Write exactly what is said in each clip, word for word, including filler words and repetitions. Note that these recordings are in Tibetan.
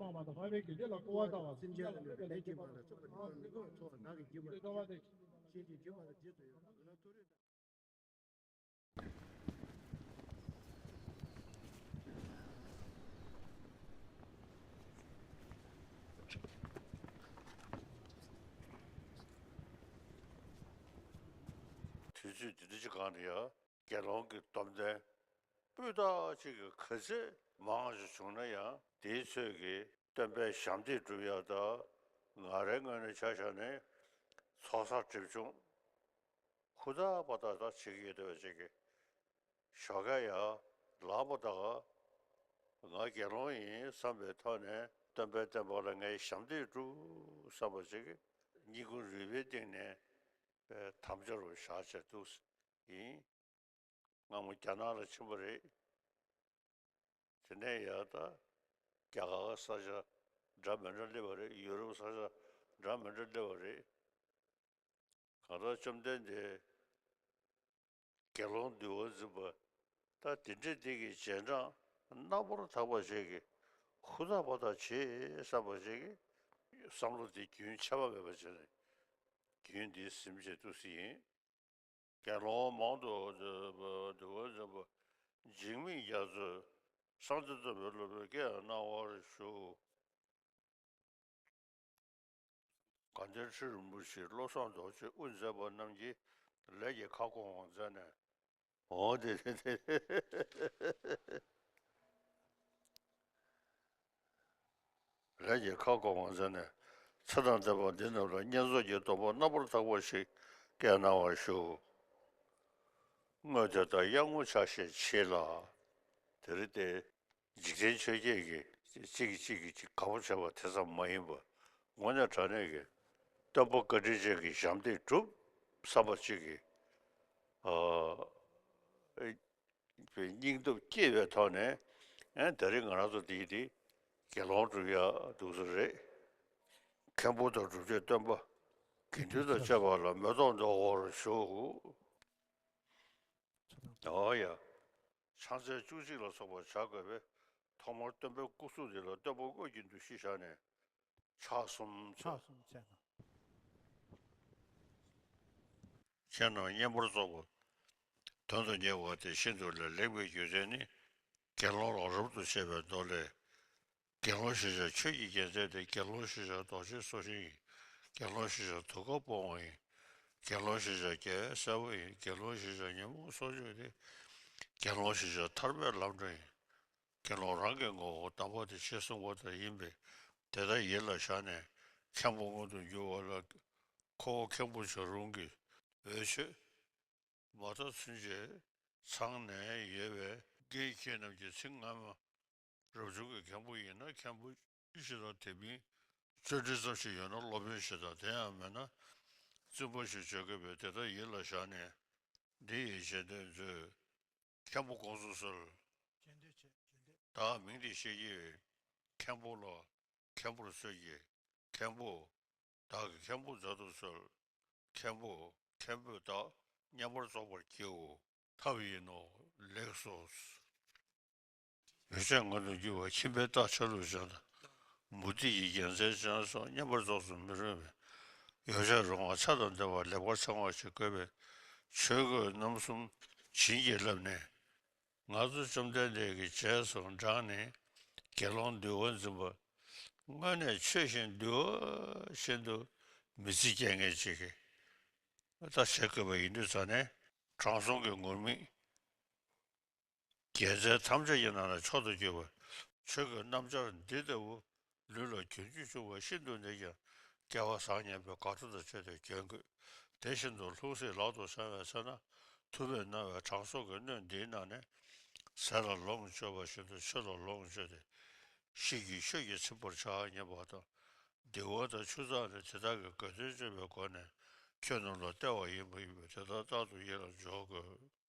མ་མ་དང་འཕགས་པའི་དགེ་འདུན་ལ་བསྐུལ་བ་བཏང་བ། སེམས་ཅན་ལ་ལས་ཀྱི་མ་ལ་སོགས་པ་ནི་ལ་ལུས་ངག་ཡིད་གསུམ་ལ་སོགས་པ་ནི་ལ་ལུས་ངག་ཡིད་གསུམ་ལ་ཤེས་བྱའི་སྦྱིན་པ་ལ་རྗེས་སུ་ཡི་རང་ལུས་ངག་ཡིད་གསུམ་ལ་མཐོ་རིས་དང་། དུས་ཚོད་འདི་འདྲ་ཅིག་གང་དུ་ཡང་དགེ་སློང་གི་སྡོམ་ལྡན་སྤུས་དག་ཅིག་གི་ག་ཚད་མང་ཞིག་བྱུང་ན་ཡང་དེའི་ཚོད་ཀྱི་སྟོན་པའི་ཞབས་འདེགས་སྒྲུབ་ཡག་དང་། ང་རའི་ངོས་ནས་ཆ་བཞག་ནས་ཚོགས་བསགས་སྒྲིབ་སྦྱོང་ཧུར་ཐག་པ་ཐག་ད་བྱེད་ཀྱི་ཡོད་བསྡད་པ་ཅིག་གི། ཞོགས་ཀས་ཡར་ལངས་པ་དང་། ང་དགེ་སློང་ཡིན་བསམ་པའི་ཐོག་ནས་སྟོན་པའི་བསྟན་པ་ལ་ངས་ཞབས་འདེགས་སྒྲུབ་བསམ་པ་ཅིག་གི་སྙིང་ཁུང་རུས་པའི་གཏིང་ནས་དམ་བཅའ་རུ་བཞག་བྱས་འདུག་ཡིན། སྔ་མོ་རྒྱ་ནག་ལ་ཕྱིན་པ་རེད། དེ་ནས་ཡར་ད་རྒྱ་གར་ས་ཆ་འདྲ་མི་འདྲ་སླེབས་པ་རེད། ཡུ་རོབ་ས་ཆ་འདྲ་མི་འདྲ་སླེབས་པ་རེད། གང་ལྟར་བཅོམ་ལྡན་འདས་དགེ་སློང་འདུལ་བ་འཛིན་པ་ད་དེ་འདྲས་འདི་གི་རྗེས་འབྲང་རྣམ་པར་དག་པ་ཞིག་གིས་ཧུར་ཐག་པ་ཐག་བྱེད་བསམ་པ་ཞིག་གིས་བསམ་བློ་འདི་རྒྱུན་ཆད་པ་མེད་པ་བྱས་ནས་རྒྱུན་འདི་ཟིན་བྱེད་དུ་ཟིན་ཡིན། དགེ་སློང་མང་དུ་འདུལ་བ་འཛིན་པ་འཇིགས་མེད་རྒྱ་མཚོས་སངས་རྒྱས་བསྟན་པའི་སློབ་དཔོན་སྐད་གནང་བར་ཞུ། དགའ་ལྡན་ཁྲི་རིན་པོ་ཆེ་བློ་བཟང་རྡོ་རྗེ་དབུ་མཛད་པ་རྣམས་ཀྱིས་ལས་ཀྱི་ཁ་སྐོང་བ་མཛད་ནས། འོ་དེ་དེ་དེ། ལས་ཀྱི་ཁ་སྐོང་བ་མཛད་ནས། ཚེ་དང་ལྡན་པ་འདི་རྣམས་ལ་བསྙེན་རྫོགས་ཀྱི་སྡོམ་པ་རྣམ་པར་དག་པ་ཞིག་སྐྱེས་གནང་བར་ཞུ། དངོས་དེ་ལྟར་གཡང་ངོ་ཆགས་ཤས་ཆེ་ལ། དེ་རེད་དེ། འཇིག་རྟེན་ཆོས་བརྒྱད་ཀྱི་གཅིག་གིས་གཅིག་གིས་གཅིག་དགའ་པོ་བྱས་པ་དེ་ཙམ་མ་ཡིན་པ། དངོས་གནས་དྲང་གནས་ཀྱི་སྟོན་པ་བཀའ་དྲིན་ཅན་གྱི་ཞབས་འདེགས་སྒྲུབ་བསམ་པ་གཅིག་གིས། ཨ། སྙིང་སྟོབས་སྐྱེས་པའི་ཐོག་ནས། ཨེ་ད་རེས་ང་རང་ཚོ་འདིའི་འདི་དགེ་སློང་སྒྲུབ་ཡག་འདུག་ས་རེད། མཁན་པོ་དང་སྒྲུབ་མཆོད་སྟོན་པ་དགེ་འདུན་དང་བཅས་པ་ལ་མེ་ཏོག་འདོགས་པར་ཞུ། ཨོ་ཡ། ཕྱག་འཚལ་བཅུ་གཅིག་ལ་སོགས་པ་བྱ་དགོས་པས། ཐོག་མར་སྟོན་པའི་སྐུ་གཟུགས་འདི་ལ་སྟོན་པ་དངོས་ཀྱི་འདུ་ཤེས་བཞག་ནས། ཕྱག་གསུམ་མཆོད། ཕྱག་གསུམ་མཆོད་ན། ཁྱེད་རྣམས་བསྙེན་པར་རྫོགས་པ་དོན་དུ་གཉེར་བ་དེ་ཤིན་ཏུ་ལས་ལེགས་པའི་རྒྱུ་མཚན་ནི། དགེ་སློང་ལ་རབ་ཏུ་བཤད་པའི་མདོ་ལས། དགེ་སློང་ཞེས་བྱ་ཆོས་ཀྱི་རྒྱལ་མཚན་ཏེ། དགེ་སློང་ཞེས་བྱ་རྡོ་རྗེ་སོགས་ཞིང་ཡིན། དགེ་སློང་ཞེས་བྱ་གདུགས་དཀར་སྤོང་བ་ཡིན། དགེ་སློང་ཞེས་བྱ་རྒྱལ་བའི་སྲས་པོ་ཡིན། དགེ་སློང་ཞེས་བྱ་ཉོན་མོངས་གསོག་འཇོག་སྟེ། དགེ་སློང་ཞེས་བྱ་ཐར་པའི་ལམ་འགྲོ་ཡིན། དགེ་སློང་རང་གི་ངོ་བོ་དམ་པ་དེ་ཞེས་གསུངས་པ་ལྟར་ཡིན་པས། དེ་ལྟར་ཡིད་ལ་བཞག་ནས་མཁན་པོ་མངོན་དུ་འགྱུར་བ་ལ་ཁོ་བོ་མཁན་པོ་བྱ་རུང་གི་འོས་ཆོས་མ་དག་ཚུན་ཆད་ཚང་ནས་ཡོད་པས། དགེ་བའི་བཤེས་རྣམས་ཀྱི་ཚིག་སྔ་མ་རབ་བྱུང་གི་མཁན་པོ་ཡིན་ན་མཁན་པོ་ཞེས་དང་། དེ་མིན་བཅར་འདྲི་ཙམ་ཞིག་ཡོད་ན་སློབ་དཔོན་ཞེས་དང་། དེ་ཡང་མེད་ན་བཙུན་པ་ཞེས་བརྗོད་དགོས་པས། དེ་ལྟར་ཡིད་ལ་བཞག་ནས་འདི་ཡི་རྗེས་ཟློས་མཛོད། མཁན་པོ་དགོངས་སུ་གསོལ། བདག་མིང་འདི་ཤེས་ཀྱི་ཡོད། མཁན་པོ་ལ་མཁན་པོར་གསོལ་གྱི། མཁན་པོ། བདག་གི་མཁན་པོ་མཛད་དུ་གསོལ། མཁན་པོ། མཁན་པོས་བདག་བསྙེན་པར་རྫོགས་པར་བགྱིའོ། ཐབས་ཡིན་ནོ། ལེགས་སོ། འོད་ཆགས་མངོན་དུ་གྱུར་པ། ཁྱིམ་པའི་རྟ་ཆ་ལུགས་བྱ་དང་། མུ་ཏིག་གི་རྒྱལ་མཚན་ཅན་སོགས་བསྙེན་པར་རྫོགས་སུ་མི་རུང་བས། ཡོ་བྱད་རུང་བ་ཚེ་དང་ལྡན་པ་ལེགས་པར་ཚང་བ་ཞིག་དགོས་པས། ཆོས་གོས་རྣམ་གསུམ་བྱིན་གྱིས་བརླབས་ནས། ང་ཚོ་བཅོམ་ལྡན་འདས་ཀྱི་རྗེས་སུ་འབྲངས་ནས་དགེ་སློང་འདུལ་བ་འཛིན་པ། དངོས་གནས་ཆོས་བཞིན་འདུལ་བ་བཞིན་དུ་མི་ཚེ་སྐྱེལ་མཁན་ཅིག་གིས་ད་བྱེད་དགོས་པ་ཡིན་དུས་ཙང་ནས་དྲང་སྲོང་གི་ངུར་སྨྲིག་རྒྱལ་མཚན་ཐམས་ཅད་ཀྱི་ནང་ནས་མཆོག་ཏུ་གྱུར་པ། ཆོས་ཀྱི་རྣམ་སྦྱར་འདི་ལྟ་བུ་ལུས་ལ་གྱོན་རྒྱུ་བྱུང་བ་ཤིན་ཏུ་ནས་ཀྱང་སྐལ་བ་བཟང་ངན་པའི་དགའ་སྤྲོ་དང་བཅས་ཏེ་གྱོན་དགོས། དེ་བཞིན་དུ་ལྷུང་བཟེད་ལག་ཏུ་འཆང་བའི་ཚེ་ན་ཐུབ་པས་གནང་བའི་དྲང་སྲོང་གི་སྣོད་འདིའི་ནང་ནས་ཟས་ལ་ལོངས་སྤྱོད་པ་བཞིན་དུ་ཆོས་ལ་ལོངས་སྤྱོད་དེ། ཤེས་ཀྱི་ཆོས་ཀྱིས་ཚིམ་པར་བྱ་སྙམ་པ་དང་། བདེ་བ་དང་ཆུ་གཙང་ནི་དེ་དག་གི་དགའ་སྟོན་སྤྱོད་པའི་སྒོ་ནས་ཁྱོད་རྣམས་ལ་སྟེར་བ་ཡིན་པ་ཡིན་པས་དེ་དག་རྟག་ཏུ་ཡིད་ལ་འཇོག་དགོས།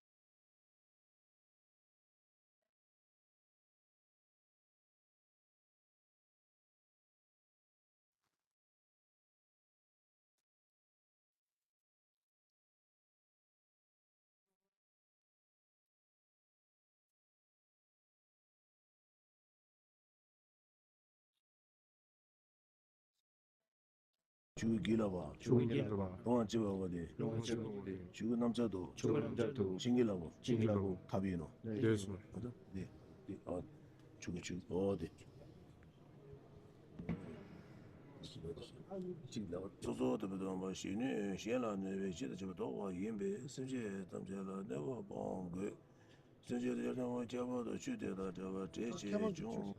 ཆོས་ཀྱི་རྒྱུད་ལ་བ། ཆོས་ཀྱི་རྒྱུད་ལ་བ། ལོངས་སྤྱོད་པ་དེ། ལོངས་སྤྱོད་པ་དེ། ཆོས་ཀྱི་རྣམ་ཐར་དུ། ཆོས་ཀྱི་རྣམ་ཐར་དུ། བྱིན་གྱིས་བརླབ་བོ། བྱིན་གྱིས་བརླབ་བོ། ཐབས་ཡིན་ནོ། འདོད་སོ། འདི་འདི་ཨ། ཆོས་ཀྱི་ཆོས་ཨོ་དེ། གཅིག་ལ་བ་སོ་སོ་དུ་མི་སྡོམ་པ་ཞིག་ནི་གཞན་ལ་གནོད་པའི་ཕྱིར་དུ་བྱེད་པ་ལྡོག་པ་ཡིན་པས་སེམས་ཅན་ཐམས་ཅད་ལ་གནོད་པ་སྤང་དགོས། སེམས་ཅན་དེ་ཡང་ཁྱད་པར་དུ་ཆོས་དེ་དང་བྲལ་བ་བྲལ་ཅེས་འབྱུང་།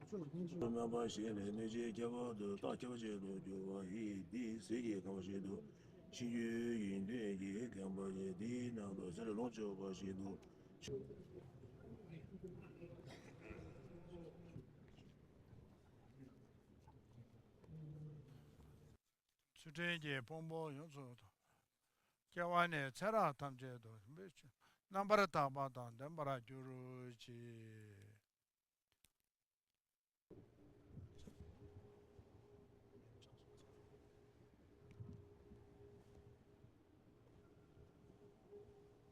སྨོན་པ་བཞེས་ནས་གནོད་བྱེད་ཁྱད་པར་དུ་བརྟགས་ཁྱབ་བྱེད་དུ་འགྱུར་བ་ཡིས་འདི་ཟིལ་གྱིས་གང་བ་བཞིན་དུ་ཤེས་རྒྱུད་ཡོན་ཏན་གྱིས་ཁེངས་པ་ཡིས་འདིའི་ནང་དུ་ཟེར་ལོངས་སྤྱོད་པ་བཞིན་དུ། ཚུལ་ཁྲིམས་ཀྱི་ཕུང་པོ་ཡོངས་སུ་དག། སྐྱེ་བ་ནས་ཚེ་རབས་ཐམས་ཅད་དུ། རྣམ་པར་དག་པ་དང་ལྡན་པར་གྱུར་ཅིག།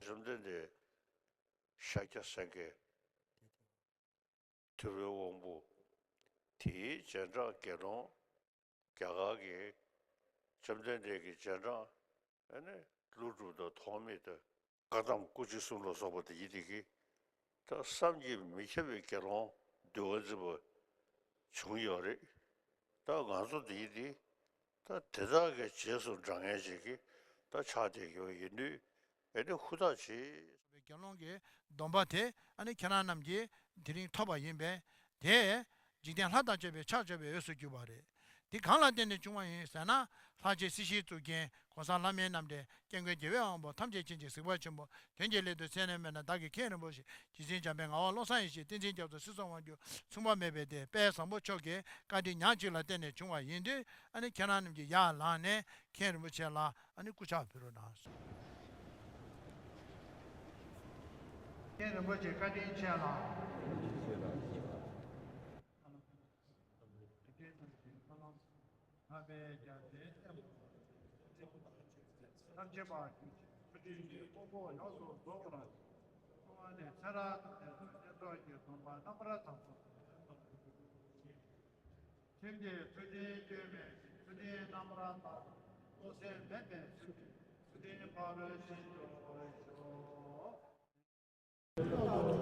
བཅོམ་ལྡན་འདས་ཤཱཀྱ་སེང་གེ། ཐུབ་པའི་དབང་པོ། དེའི་རྗེས་འབྲང་དགེ་སློང་རྒྱ་གར་གྱི་བཅོམ་ལྡན་འདས་ཀྱི་རྗེས་འབྲང་ཨ་ནི་ཀླུ་སྒྲུབ་དང་ཐོགས་མེད་དང་བཀའ་གདམས་སྐུ་མཆེད་གསུམ་ལ་སོགས་པ་དེ་ཡི་དེ་གི་ད་བསམ་གྱིས་མི་ཁྱབ་པའི་དགེ་སློང་འདུལ་བ་འཛིན་པ་བྱུང་ཡོད་རེད། ད་ང་ཚོ་དེ་ཡི་དེ་ད་དེ་དག་གི་རྗེས་སུ་འབྲང་མཁན་ཞིག་གི་ད་ཆགས་བསྡད་ཡོད་ཡིན་དུས་ཨ་ནི་ཧུར་ཐག་བྱེད། དགེ་སློང་གི་སྡོམ་པ་དེ་ཨ་ནི་ཁྱེད་རང་རྣམས་ཀྱིས་དེ་རིང་ཐོབ་པ་ཡིན་པས། དེ་འཇིག་རྟེན་ལྷ་དང་བཅས་པའི་ཕྱག་བྱ་བའི་འོས་སུ་གྱུར་པ་རེད། དེ་གང་ལ་བརྟེན་ནས་བྱུང་བ་ཡིན་ཟེར་ན། ལྷ་རྗེ་སྲིད་ཞིའི་གཙུག་རྒྱན་གོང་ས་ལྷ་མིའི་རྣམ་འདྲེན་སྐྱབས་མགོན་རྒྱལ་བའི་དབང་པོ་ཐམས་ཅད་མཁྱེན་ཅིང་གཟིགས་པ་ཆེན་པོ་དོན་གྱི་སླད་དུ་མཚན་ནས་སྨོས་ན་བདག་གི་མཁན་རིན་པོ་ཆེ་རྗེ་བཙུན་འཇམ་དཔལ་ངག་དབང་བློ་བཟང་ཡེ་ཤེས་བསྟན་འཛིན་རྒྱ་མཚོ་སྲིད་གསུམ་དབང་སྒྱུར་མཚུངས་པ་མེད་པའི་སྡེ་དཔལ་བཟང་པོ་མཆོག་གི་བཀའ་དྲིན་ཉག་གཅིག་ལ་བརྟེན་ནས་བྱུང་བ་ཡིན་དུས་ཨ་ནི་ཁྱེད་རང་རྣམས་ཀྱིས་ཡར་ལངས་ནས་མཁན་རིན་པོ་ཆེ་ལ། ཨ་ནི་སྐུ་ཕྱག་ཕུལ་རོགས་གནང་། མཁན་རིན་པོ་ཆེ་བཀའ་དྲིན་ཆེ་ལ། ཐམས་ཅད་པ་ཐུགས་རྗེ་ཀྱི་དཔུང་པོ་ཡོངས་སུ་རྫོགས་པར། སྐྱེ་བ་ནས་ཚེ་རབས་ཐམས་ཅད་དུ་བསྙེན་རྫོགས་ཀྱི་སྡོམ་པ་རྣམ་པར་དག་པ། ཁྱིམ་གྱི་ཚུལ་ཁྲིམས་སྐྱོན་མེད་ཅིང་ཚུལ་ཁྲིམས་རྣམ་པར་དག། བློ་སེམས་མེད་པའི་ཚུལ་ཁྲིམས་ཚུལ་ཁྲིམས་ཕ་རོལ་ཕྱིན་དུ་ཤོག།